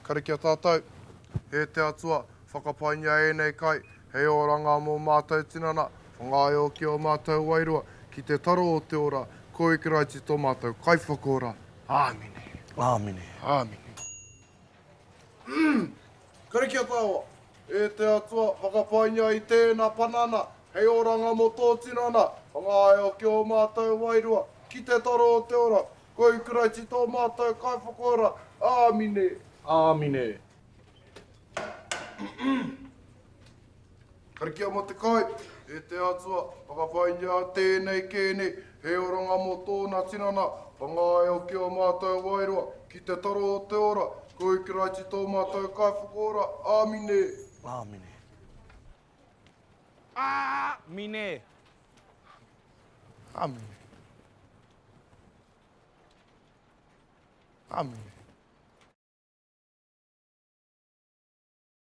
Karakia tātou. E te Atua, whakapaingia ēnei kai, hei oranga mō mātou tinana, whangaio ki ō mātou wairua, ki te taro o te ora, ko i Karaiti tō mātou Kaiwhakaora. Āmine. Āmine. Āmine. Karakia tāua. E te Atua, whakapaingia i tēnā panana, hei oranga mō tō tinana, whangaio ki ō mātou wairua, ki te taro o te ora, ko i Karaiti tō mātou Kaiwhakaora. Āmine. Āmine. Karakia mō te kai, E te Atua, whakapaingia tēnei kēne, he oranga mō tōna tinana, whangaio ki ō mātou wairua, ki te taro o te ora, ko i Karaiti tō mātou Kaiwhakaora. Āmine. Āmine. Āmine. Āmine. Āmine.